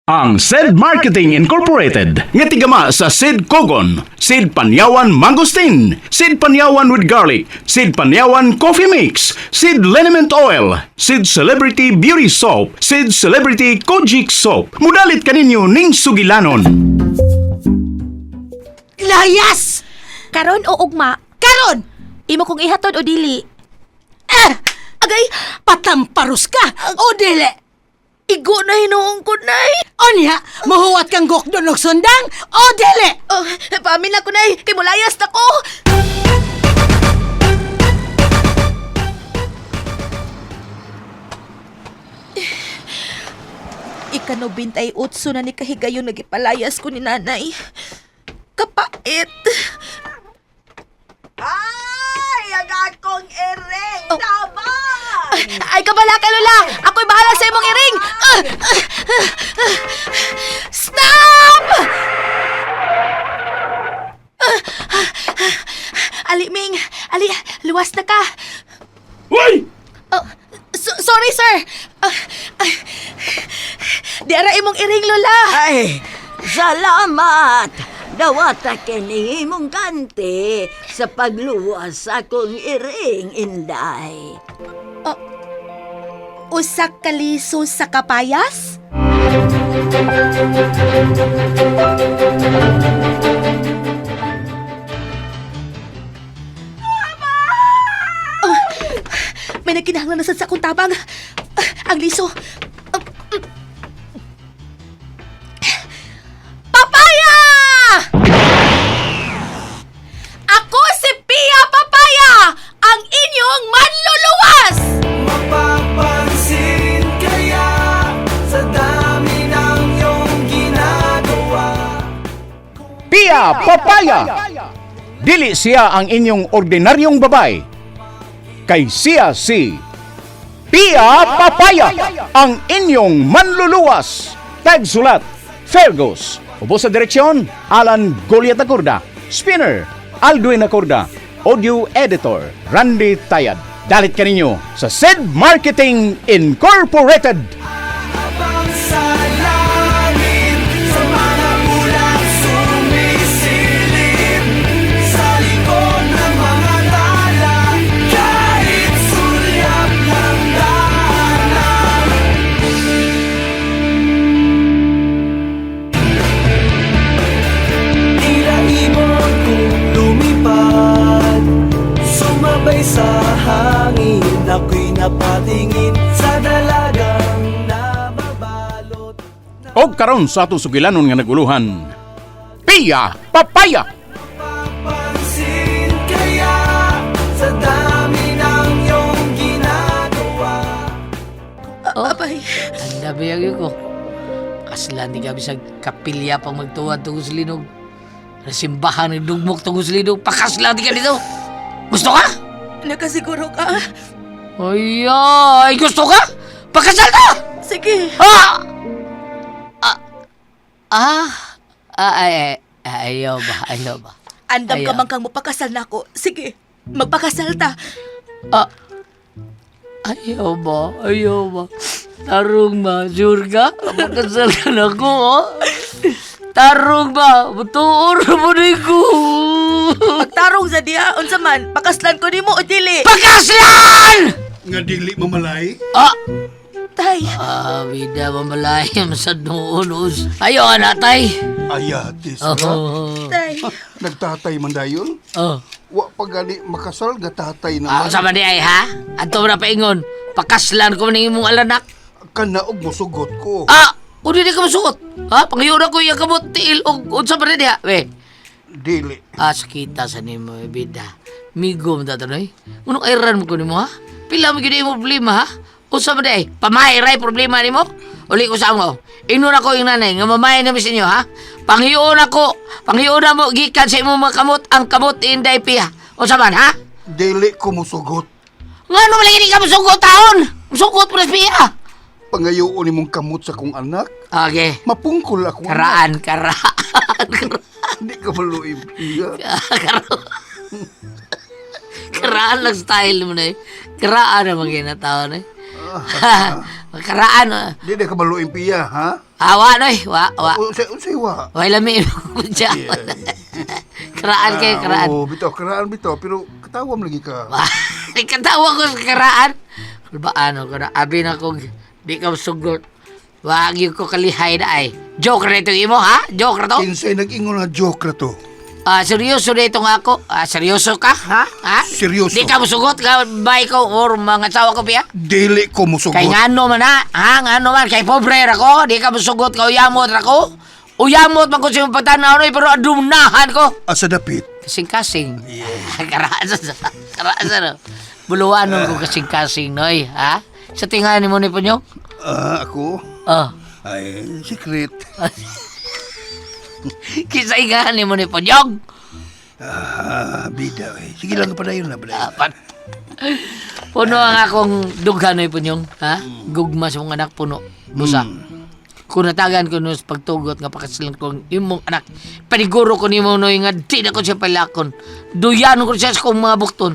Ang Said Marketing Incorporated nga tigama sa Sid Kogon, Sid Panyawan Mangosteen, Sid Panyawan with Garlic, Sid Panyawan Coffee Mix, Sid Liniment Oil, Sid Celebrity Beauty Soap, Sid Celebrity Kojic Soap. Mudalit kaninyo ning sugilanon. Layas! Karon o ugma, Karon! imo kong ihatod o dili. Ah! Agay, Patamparus ka! O dili! Igo na hinuong ko, Nay. Onya, mahuwat kang gokdon og sundang! O dili! Oh, paamin na ko, Nay. Kay mulayas na ko. Ika-98 na ni kahigayon nagipalayas ko ni nanay. Kapait. Ay, ang akong iring! Oh. Tabang! Ay, kabala ka, Lola! Ako'y bahala sa imong iring! Ah! Ah! Ah! Stop! Ah! Ah! Ah! Ali, Ming! Ali, luwas na ka! Uy! Oh, sorry, sir! Ah, ah, di ara imong iring, Lola! Ay, salamat! Dawata kini imong kanti sa pagluwas sa akong iring, Inday. Usa ka liso sa kapayas? Oh, may nagkinahanglan na sad sa akong tabang. Ah, ang liso. Ah, Papaya! Ako si Pia Papaya, ang inyong manluluwas! Mapapansin kaya sa dami ng iyong ginagawa. Pia Papaya! Dili siya ang inyong ordinaryong babay. Kay siya si Pia Papaya, ang inyong manluluwas. Tagsulat, Fergus. Ubo sa direksyon, Alan Goliat Acorda. Spinner, Aldwin Acorda. Audio Editor, Randy Tayad. Dalit kaninyo sa Sid Marketing Incorporated. Habang sa langit, sa mga ulap sumisilip, sa likod ng mga tala, kahit sulyap ng daanan. Tila ibon kong lumipad, sumabay sa hangin, ako'y napatingin sa dalagang nababalot. Og karon sa atong sugilanon nga naguluhan. Pia Papaya! Papansin kaya sa dami ng iyong ginagawa. Abay. Ang dami ang ko. Kaslan di kami sa kapilya pang magtuwad tungkol sa linog. Sa simbahan ng dugmok tungkol sa linog. Pakaslan di ka dito. Gusto ka? Nakasiguro ka. Ay, ay, gusto ka? Pakasal ka! Sige. Ah! Ah! Ah! Ah, ay, ay, ayaw ba? Ayaw ba? Andam ka Ayaw. man kang mapakasal na ako. Sige, magpakasal ta. Ah! Ayaw ba? Ayaw ba? Tarong ba? Sure ka? Pakasal ka na ko, oh? Tarong ba? Tuor mo ni ko! Pagtarong sa diha, unsa man, pakaslan ko nimo o dili. Pakaslan! Nga dili mamalay? Ah! Tay, Ah, bida mamalayam sa noon. Us. Ayaw, anak, tay. Ayatis na. Oh. tay. Nagtatay man dayon. Oh. Wa pa gani makasal gatatay Ah, naman. sama di ay, ha? Ato na paingon. Pakaslan ko ning imong alanak. Kanaog mo sugot ko. Ah! Udi di ka masuot. Ha? Pangayura ko iya kamot tiil og unsa pa rin diha. We. Dili. Ah, sakita sa nimo, eh, bida. Migo mo tatanoy. Unong ayran mo ko nimo, ha? Pila mo gyud imong problema, ha? Unsa man di ay? Pamahay ray problema nimo? Uli ko sa amo. Ingnon ako yung nanay nga mamahay na mi sa inyo, ha? Panghiyon ako. Panghiyon na mo gikan sa imong mga kamot ang kamot inday piya. Unsa man, ha? Dili ko musugot. Ngano man lagi di ka musugot taon? Musugot mo na sa piya. Pangayoon nimong kamot sa kong anak. Okay. Mapungkol akong anak. Karaan, karaan. Karaan. Di ka maluib. Iya. Karaan. Karaan lang style mo na eh. Karaan naman ginataon eh. Karaan. Ah. Di na ka maluib piya, ha? Ah, wa noy, wa, wa. Unsay unsay wa? Way lami siya. Karaan kay karaan. Oh, bitaw karaan bitaw pero katawa man lagi ka. Katawa ko sa karaan. Kulbaan ko na abi na kong di ka sugot. Wag yun ko kalihay na ay. Joke na ito imo ha? Joke na to? Kinsay nag-ingon na joke ra to. Ah, seryoso na itong ako. Ah, seryoso ka? Ha? Ha? Seryoso. Di ka musugot ka bay ko or mga asawa ko piya? Dili ko musugot. Kay ngano man ha? Ha? Ngano man? Kay pobre ra ko? Di ka musugot ka uyamot ra ko? Uyamot man ko sa imong pagtanaw noy, pero adunahan ko. Asa dapit? Kasing-kasing. Karaan sa karaan sa no. Buluanon ko kasing-kasing noy, ha? Sa tingahan ni mo ni Punyong? Ah, ako? Oh. Ay, secret. Kisa ingahan ni mo ni Punyong? Ah, bida eh. Sige lang padayon na padayon. Apat. Puno ang akong dughan noy Punyong, ha? Gugma sa mong anak puno. Busa. Kung natagan ko no sa pagtugot nga pakasilang ko ang imong anak, paniguro ko nimo noy nga di na ko siya palakon. Duyanon ko siya sa akong mga bukton.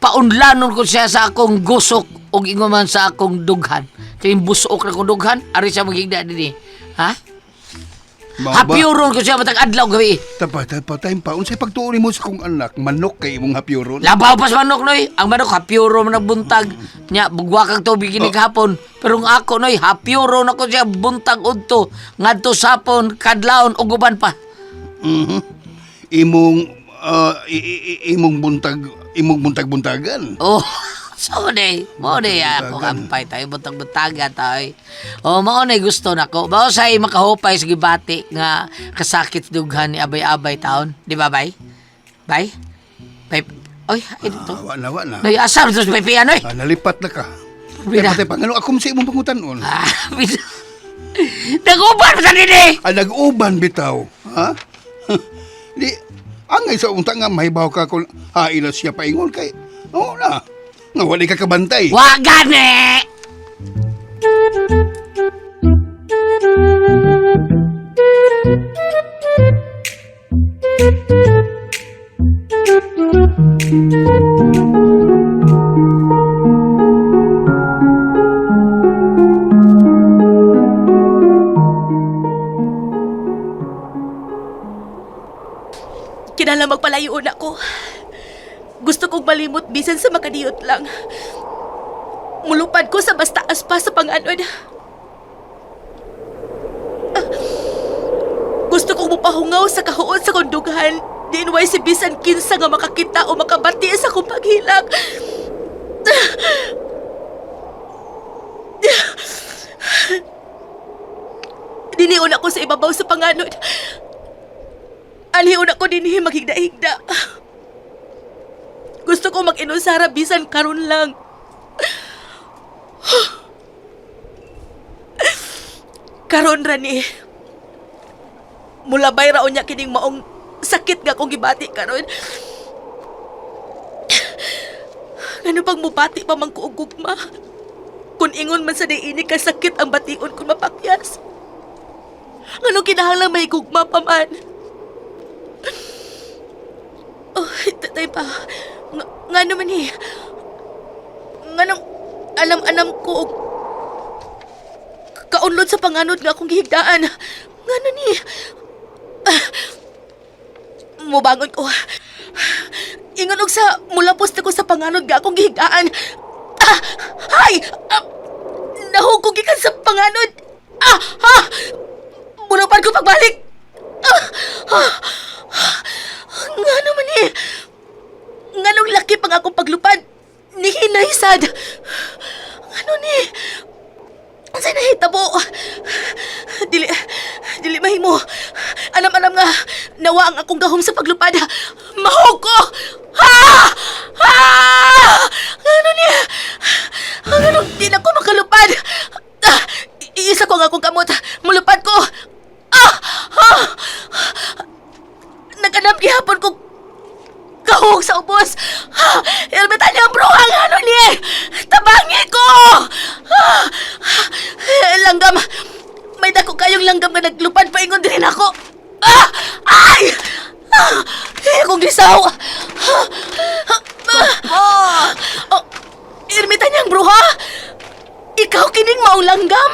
Paunlanon ko siya sa akong gusok ug ingon man sa akong dughan. Kay busok na kong dughan, ari siya maghigda dinhi. Ha? Mao ba? Hapyuron ko siya matag adlaw gabi. Tapa, tapa, time pa. Unsay pagtuon nimo sa kong anak, manok kay imong hapyuron. Labaw pas manok noy. Ang manok hapyuro man nagbuntag. Nya bugwa kang tubig kini gahapon. Pero ang ako noy hapyuro na ko siya buntag udto ngadto sapon kadlawon ug uban pa. Mhm. Imong imong buntag, imong buntag-buntagan. Oh, so day, mo day ako kampay tayo buntag-buntaga tayo. Oh, mao nay gusto nako. Mao say makahupay sa gibati nga kasakit dughan ni abay-abay taon, di ba bay? Bay? Bay. Oy, ay dito. Ah, wa na, wa na. Noy asam sa bay pian oy. Ah, nalipat na ka. Bida. Kaya patay pa, ngano ako sa imong pangutanon. Ah, bida. Naguban pa sa dinhi. Ah, nag-uban bitaw. Ha? Di, angay sa unta nga mahibaw ka kung haila siya paingon kay. Oo na. Nga wali ka kabantay. Wa gani. Kinahanglan magpalayo na ko. Gusto kong malimot bisan sa makadiyot lang. Mulupad ko sa basta pa sa panganod. Ah, gusto kong mupahungaw sa kahuon sa kondughan. Dinway si bisan kinsa nga makakita o makabati sa akong paghilak. Diniuna ko sa ibabaw sa panganod. Aliw na ko dinhi maghigda-higda. Gusto ko mag-inusara bisan karon lang. Karon ra ni. Mulabay ra unya kining maong sakit nga akong gibati karon. Ngano bang mubati pa man ko og gugma? Kun ingon man sa diini ka sakit ang bation kun mapakyas. Ngano kinahanglan may gugma pa man? Oh, tatay pa. Nga, nga naman eh. Nga nang alam-alam ko og kaunlod sa panganod nga akong gihigdaan. Nga na ni. Ah, mubangon ko. Ingon og sa mulapos na ko sa panganod nga akong gihigdaan. Ah, hay! Ah, nahugog gikan sa panganod. Ah, ah! Mulapan ko pagbalik. Ah, ah, nga naman eh. Nga nung laki pang akong paglupad, ni Hinaysad. Ano ni? Sa nahitabo? Dili, dili mahimo. Alam-alam nga, nawa ang akong gahom sa paglupad. Mahog ko! Ha! Ha! Ano ni? Ano di na ko makalupad? Ah, iisa ko ang akong kamot. Mulupad ko. Ah! Ah! Nag-anam gihapon ko kahog sa ubos. Ha! Elmetan niya ang bruhang ano ni! Tabangi ko! Ha! Langgam! May dako kayong langgam nga naglupad paingon din ako. Ah! Ay! Ah! Akong gisaw! Ah! Oh, ermitan niya ang bruha! Ikaw kining maong langgam!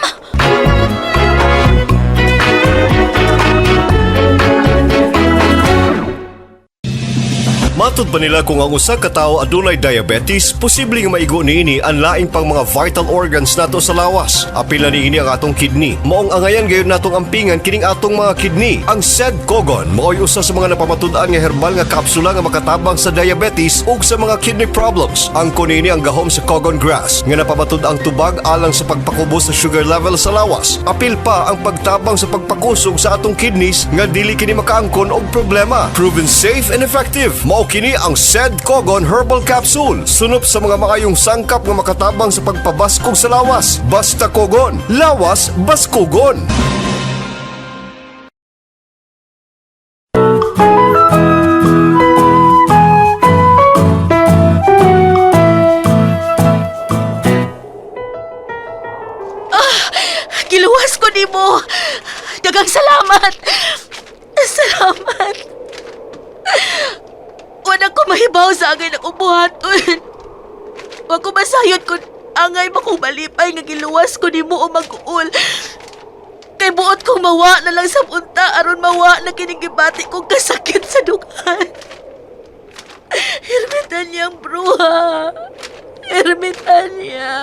Matod ba nila kung ang usa ka tawo adunay diabetes, posible nga maigo niini ang lain pang mga vital organs nato sa lawas. Apil na niini ang atong kidney. Maong angayan gayud natong ampingan kining atong mga kidney. Ang SED Kogon mao'y usa sa mga napamatud-an nga herbal nga kapsula nga makatabang sa diabetes ug sa mga kidney problems. Ang niini ang gahom sa Kogon grass nga napamatud-ang tubag alang sa pagpakubos sa sugar level sa lawas. Apil pa ang pagtabang sa pagpakusog sa atong kidneys nga dili kini makaangkon og problema. Proven safe and effective. Mao kini ang SED Kogon Herbal Capsule. Sunop sa mga maayong sangkap nga makatabang sa pagpabaskog sa lawas. Basta Kogon, lawas baskugon. Giluwas ko nimo. Daghang salamat. Salamat. Wala ko mahibaw sa angay na buhaton. Wa ko masayod kung angay makumalipay nga giluwas ko nimo o mag-uol. Kay buot kong mawa na lang sa punta aron mawa na kining gibati kong kasakit sa dughan. Ermitan niyang bruha. Ermitan niya.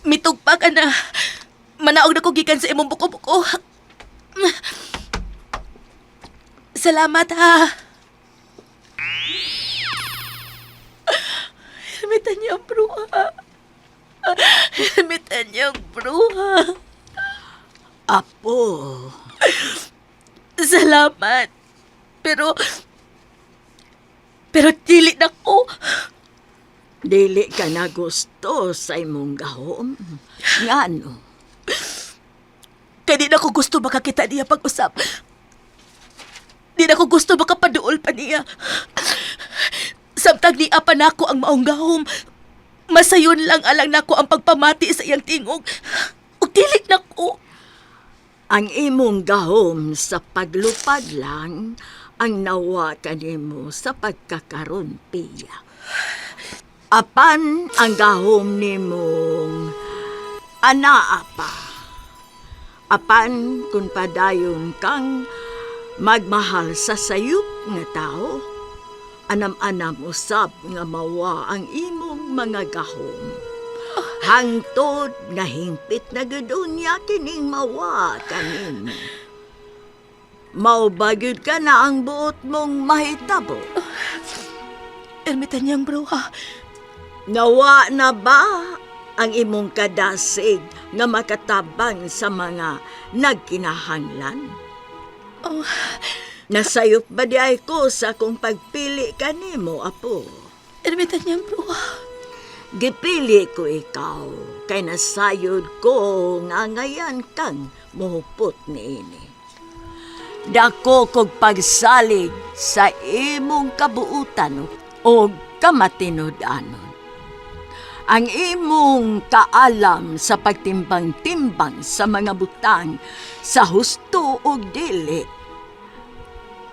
Mitugpa ka na. Manaog na ko gikan sa imong buko-buko. Salamat ha. Ermitan niya ang bruha. Ermitan niya ang bruha. Apo, Salamat. Pero... Pero dili na ko. dili ka na gusto sa imong gahom. Ngano? Kaya di na ko gusto makakita niya pag-usap. Di na ko gusto makapaduol pa niya. Samtang niya pa nako ang maong gahom, masayon lang alang nako ang pagpamati sa iyang tingog. Ug dili na ko. Ang imong gahom sa paglupad lang ang nawa kanimo sa pagkakaron piya. Apan ang gahom nimong anaa pa. Apan kung padayon kang magmahal sa sayop nga tao, anam-anam usab nga mawa ang imong mga gahom. Hangtod nga hingpit na gud unya kining mawa kanin. Mao ba gyud ka na ang buot mong mahitabo? Ermitan niyang bruha. Nawa na ba ang imong kadasig nga makatabang sa mga nagkinahanglan? Oh. Nasayop ba di ay ko sa akong pagpili kanimo, apo? Ermitan niyang bruha. Gipili ko ikaw, kay nasayod ko nga ngayan kang muhupot niini. Dako kog pagsalig sa imong kabuutan o kamatinud-anon. Ang imong kaalam sa pagtimbang-timbang sa mga butang sa husto o dili.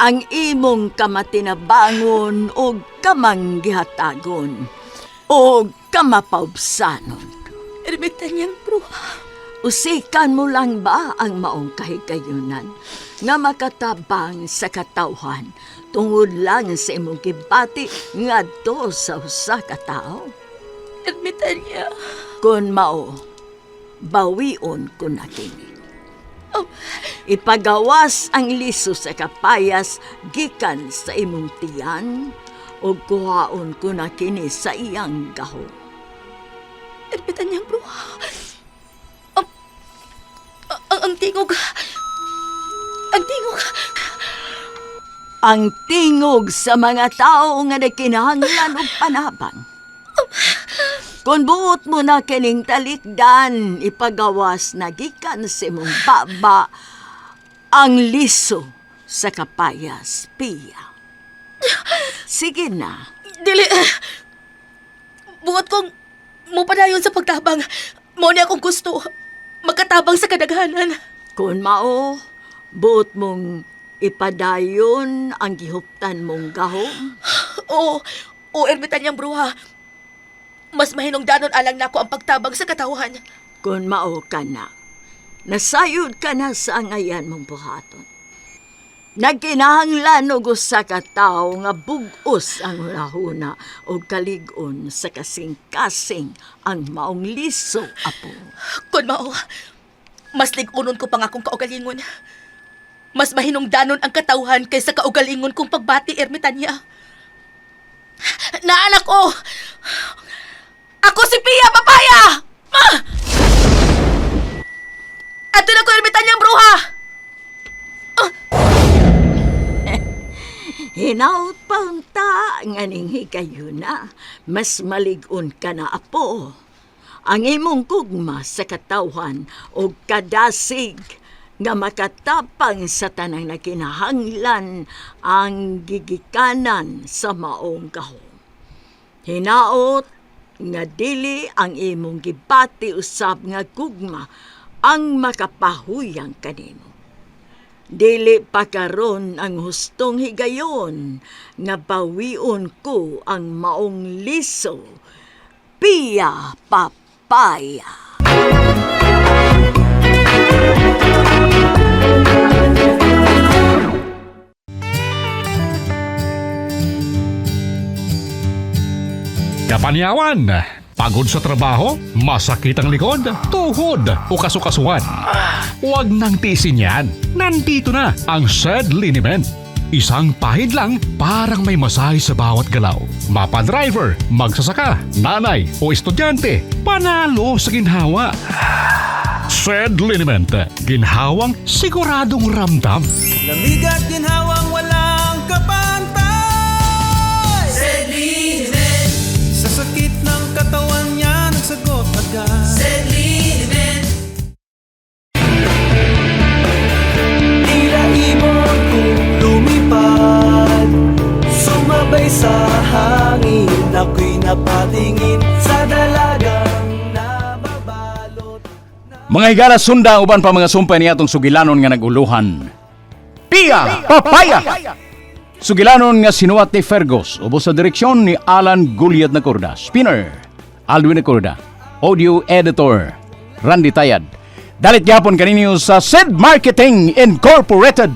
Ang imong kamatinabangon o kamanggihatagon o kamapaubsanon. Ermitan niyang bruha. Usikan mo lang ba ang maong kahigayunan nga makatabang sa katawhan tungod lang sa imong gibati ngadto sa usa ka tawo? Ermitan niya. Kun mao, bawion ko na kini. Ipagawas ang liso sa kapayas gikan sa imong tiyan ug kuhaon ko na kini sa iyang gahom. Ermitan niyang bruha. Ang, ang tingog. Ang tingog. Ang tingog sa mga tao nga nagkinahanglan og panabang. Kung buot mo na kining talikdan, ipagawas na gikan sa imong baba ang liso sa kapayas, Pia. Sige na. Dili. Buot kong mupadayon sa pagtabang. Mao ni akong gusto. Makatabang sa kadaghanan. Kung mao, buot mong ipadayon ang gihuptan mong gahom. Oo, oo, ermitan niyang bruha. Mas mahinungdanon alang nako ang pagtabang sa katawhan. Kung mao ka na, nasayod ka na sa angayan mong buhaton. Nagkinahanglan og usa ka tawo nga bug-os ang hunahuna o kalig-on sa kasing-kasing ang maong liso, apo. Kun mao, mas lig-unon ko pa nga akong kaugalingon. Mas mahinungdanon ang katawhan kaysa kaugalingon kong pagbati, Ermitanya. Naanak ko! Ako si Pia Papaya! Ma! Ato na ko, Ermitanya, ang bruha! Hinaut pa unta nga ning higayuna, mas malig-on ka na, apo. Ang imong gugma sa katawhan o kadasig nga makatapang sa tanang nakinahanglan ang gigikanan sa maong gahom. Hinaot nga dili ang imong gibati usab nga gugma ang makapahuyang kanimo. Dili pa karon ang hustong higayon nga bawion ko ang maong liso. Pia Papaya. Kapanyawan, pagod sa trabaho, masakit ang likod, tuhod o kasukasuan. Huwag nang tiisin yan. Nandito na ang Shed Liniment. Isang pahid lang, parang may masahe sa bawat galaw. Mapa-driver, magsasaka, nanay o estudyante, panalo sa ginhawa. Shed Liniment, ginhawang siguradong ramdam. Lamig at ginhawang walang kapantay. Sa sakit ng katawan niya, nagsagot agad. Tila ibon kong lumipad, sumabay sa hangin. Ako'y napatingin sa dalagang nababalot. Mga higala, sunda uban pa mga sumpay niya atong sugilanon nga naguluhan. Pia Papaya! Sugilanon nga sinuwat ni Fergus, ubos sa direksyon ni Alan Guliat Nacorda. Spinner, Alwin Nacorda. Audio Editor, Randy Tayad. Dalit gyapon kaninyo sa Sid Marketing Incorporated.